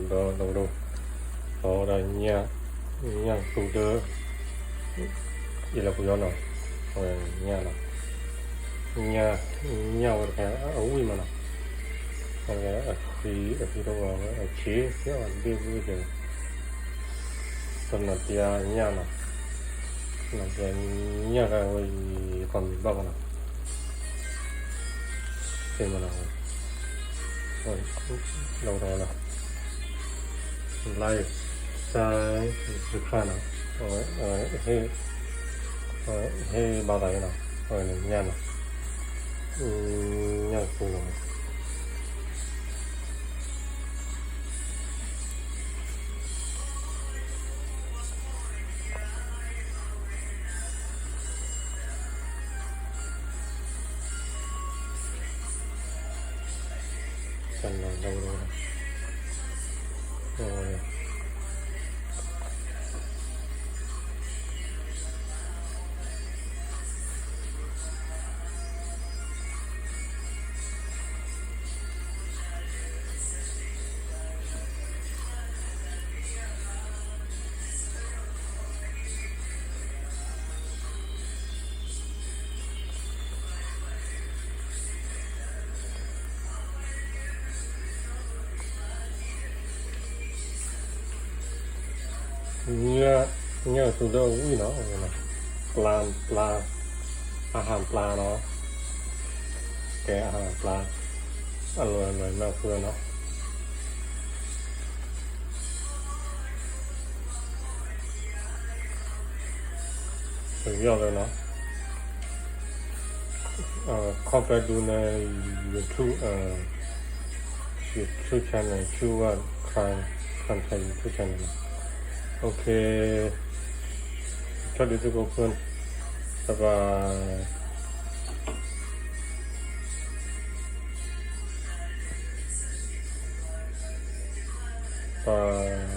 ဒီး ဒီး ဒီး ဒီး ညၣ်သူဒၢ အံၤလၢပယီၤနီၤ, အဝဲညၣ်နီၤ, ညၣ် ညၣ်ဝဲတခါအဝံၣ်မးနီၤ, အဝဲအဃံ အဃံတဝဲအဆံး ဆံးအီၤဒ့ၣ်ဝံၣ်ကဲ, သနာ်က့ညၣ်နီၤ, သနာ်က့ညၣ်တၢ်ဝဲအံၤ ယကီၢ်မံၤဘၣ်မးနီၤ, သ့မးနီၤ, ဒီး ဒီး လၢ စၢ် ယခါနီၤ, အဝဲ အဝဲ ဟ့ၣ်ဘၣ်သးနီၤ, အဝဲန့ၣ်ညၣ်နီၤ, ညၣ်သူနီၤ, ညၣ်သူဒၢအဝံၣ်နီၤ, ပျၢ် ပျၢ်, အဟၣ်ပျၢ်နီၤ, ကဲအဟၣ်ပျၢ်, အလွဲၢ်အလွဲၢ်နီၢ်ဖုနီၤ. ပယီၤလၢနီၤ, ခီဖျိဒုးနဲ YouTube, YouTube channel ဆူဝဲ Karen, Karen Tech YouTube channel နီၤ. OK, ဆီၣ်ဒုးသုကိးဖု, bye bye. ပ